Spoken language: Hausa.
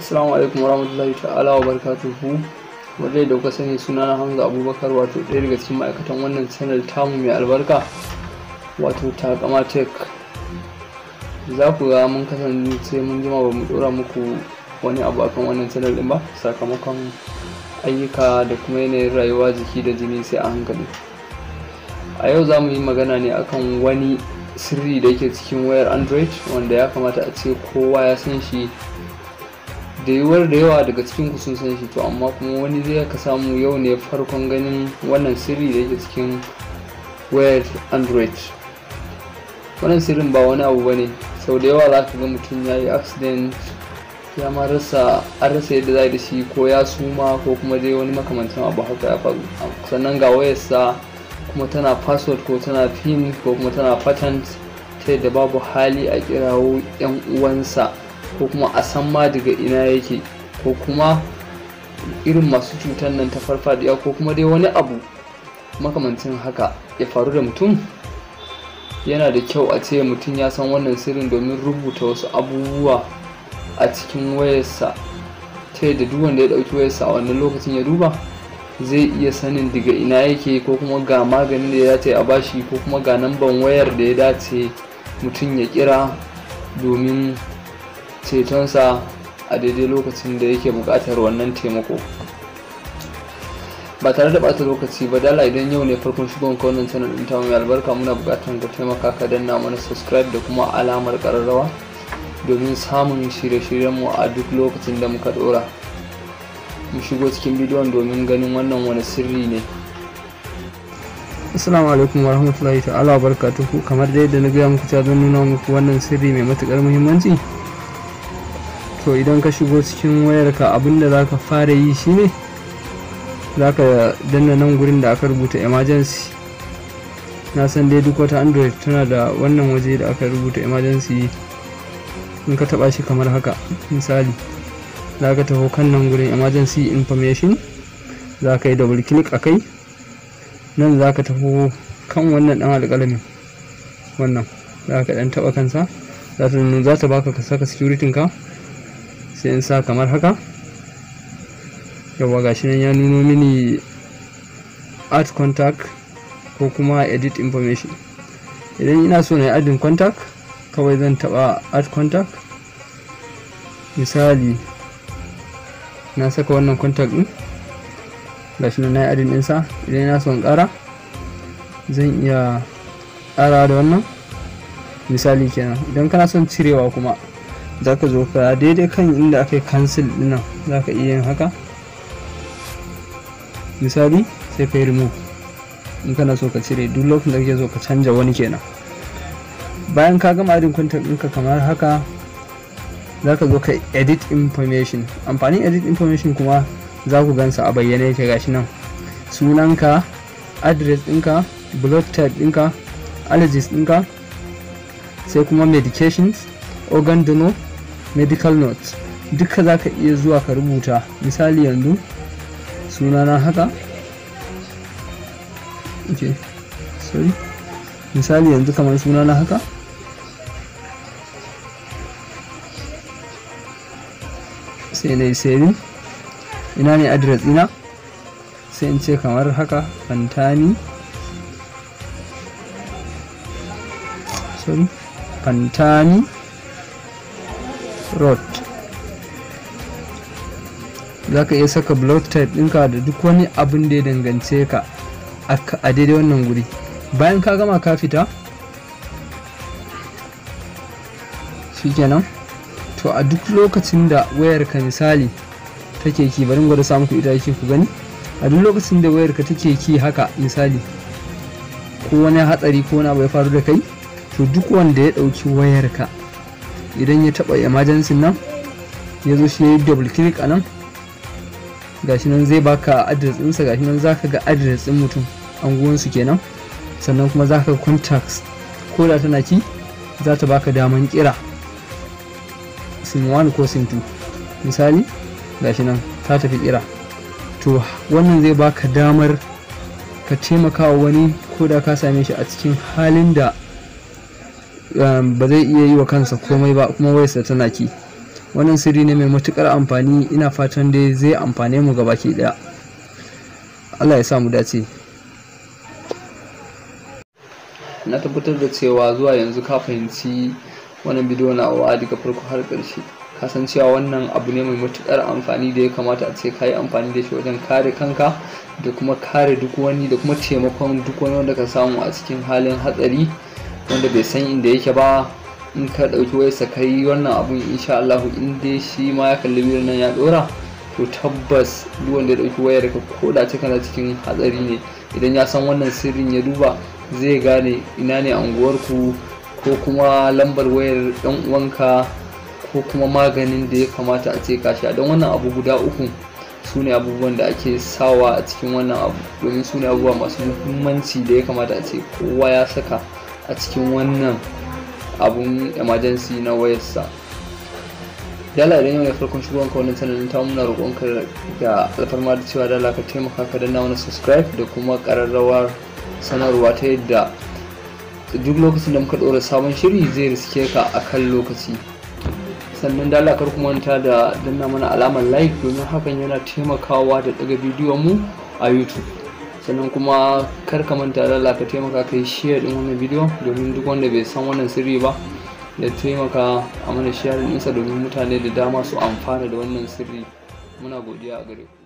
Assalamu alaikum warahmatullahi ta'ala wa barakatuhu. Wadda da kuka sani, suna na Hamza Abubakar, wato ɗaya daga cikin ma'aikatan wannan channel tamu mai albarka, wato Takama Tech. Za ku ga mun kasance mun jima ba mu ɗora muku wani abu akan wannan channel ɗin ba, sakamakon ayyuka da kuma yanayin rayuwa, jiki da jini sai a hankali. A yau za mu yi magana ne akan wani sirri da yake cikin wayar Android wanda ya kamata a ce kowa ya san shi. Da yiwuwar da yawa daga cikin ku sun san shi, to amma kuma wani zai ka samu yau ne farkon ganin wannan sirri da yake cikin wayar Android. Wannan sirrin ba wani abu bane. Sau da yawa za ka ga mutum ya yi accident, ya ma rasa, an rasa yadda za da shi, ko ya suma, ko kuma dai wani makamancin abu haka ya faru. Sannan ga wayarsa kuma tana password, ko tana pin, ko kuma tana pattern, ta yadda babu hali a kirawo 'yan uwansa ko kuma a san ma daga ina yake, ko kuma irin masu cutar nan ta farfadiya, ko kuma dai wani abu makamancin haka ya faru da mutum. Yana da kyau a ce mutum ya san wannan sirrin domin rubuta wasu abubuwa a cikin wayarsa, ta yadda duk wanda ya ɗauki wayarsa a wannan lokacin ya duba, zai iya sanin daga ina yake, ko kuma ga maganin da ya dace a bashi, ko kuma ga namban wayar da ya dace mutum ya kira domin cetonsa a daidai lokacin da yake buƙatar wannan taimako. Ba tare da ɓata lokaci ba, dala idan yau ne farkon shigon ka wannan channel ɗin tamu mai albarka, muna buƙatar ka taimaka ka danna mana subscribe da kuma alamar ƙararrawa domin samun shirye-shiryenmu a duk lokacin da muka ɗora. Mu shigo cikin bidiyon domin ganin wannan wani sirri ne. Assalamu alaikum wa rahmatullahi ta'ala wa barakatuhu. Kamar dai yadda na gaya muku cewa zan nuna muku wannan sirri mai matukar muhimmanci. To, idan ka shigo cikin wayarka, abinda za ka fara yi shine za ka danna nan gurin da aka rubuta emergency. Na san dai duk wata Android tana da wannan waje da aka rubuta emergency. In ka taba shi kamar haka, misali, za ka taho kan nan gurin emergency information, za ka yi double click a kai. Nan za ka taho kan wannan dan alƙalamin, wannan za ka dan taba kansa, za ta baka ka saka security ka. Sai in sa kamar haka. Yawa, gashi nan ya nuno mini add contact ko kuma edit information. Idan ina so na yi adding contact, kawai zan taba add contact. Misali, na saka wannan contact din, gashi nan na yi adding ɗinsa. Idan ina so in ƙara, zan iya ƙara da wannan, misali kenan. Idan kana son cirewa kuma, za ka zo ka daidai kan inda aka yi cancel dinnan, za ka iya yin haka, misali, sai ka yi remove in kana so ka cire, duk lokacin da kake so ka canja wani kenan. Bayan ka gama adding contact ɗinka kamar haka, za ka zo ka edit information. Amfanin edit information kuma, za ku gansa a bayyane yake, gashi nan: sunanka, address ɗinka, blood type ɗinka, allergies ɗinka, sai kuma medications, organ donor, medical notes. Duka za ka iya zuwa ka rubuta. Misali, yanzu sunana haka, okay, sorry, misali yanzu kamar sunana haka, sai na yi saving. Ina ne address ina? Sai in ce kamar haka, Fantami, sorry, Fantami Road. Za ka iya saka blood type ɗinka da duk wani abin da ya dangance ka a daidai wannan guri. Bayan ka gama, ka fita, shikenan. To, a duk lokacin da wayarka, misali, take key, bari gwada samu ku ita yake ku gani. A duk lokacin da wayarka take key haka, misali, ko wani hatsari ko wani abu ya faru da kai, to duk wanda ya ɗauki wayarka, idan ya taɓa emergency nan, ya zo shi ya yi double click a nan, gashi nan zai baka address ɗinsa. Gashi nan zaka ga address ɗin mutum, anguwansu kenan. Sannan kuma zaka ga contacts. Ko da tana key, za ta baka daman kira sim 1 ko sim 2. Misali, gashi nan ta tafi kira. To, wannan zai baka damar ka taimaka wa wani ko da ka same shi a cikin halin da ba zai iya yi wa kansa komai ba, kuma wayarsa tana key. Wannan sirri ne mai matukar amfani, ina fatan dai zai amfane mu gabaki daya. Allah ya sa mu dace. Na tabbatar da cewa zuwa yanzu ka fahimci wannan bidiyo nawa daga farko har ƙarshe. Ka san cewa wannan abu ne mai matuƙar amfani da ya kamata a ce ka yi amfani da shi wajen kare kanka da kuma kare duk wani da kuma taimakon duk wani wanda ka samu a cikin halin hatsari wanda bai san inda yake ba. In ka ɗauki wayarsa ka yi wannan abun, insha Allah in dai shi ma ya kalli bidiyon nan ya ɗora, to tabbas duk wanda ya ɗauki wayar ka ko da ce kana cikin hatsari ne, idan ya san wannan sirrin ya duba zai gane ina ne anguwarku ko kuma lambar wayar ɗan uwanka ko kuma maganin da ya kamata a ce ka sha. Don wannan abu guda uku su ne abubuwan da ake sawa a cikin wannan abu, domin su ne abubuwa masu muhimmanci da ya kamata a ce kowa ya saka a cikin wannan abun emergency na wayarsa. Dala idan yau ne farkon shigowanka wannan channel ta, muna roƙonka da alfarma da cewa dala ka taimaka ka danna wani subscribe da kuma ƙararrawar sanarwa ta yadda duk lokacin da muka ɗora sabon shiri zai riske ka a kan lokaci. Sannan dala kar ku manta da danna mana alamar like, domin hakan yana taimakawa da ɗaga bidiyon mu a YouTube. Sannan kuma kar ka manta dala ka taimaka ka yi share ɗin wannan bidiyo, domin duk wanda bai san wannan sirri ba ya taimaka a mana share ɗinsa domin mutane da dama su amfana da wannan sirri. Muna godiya a gare ku.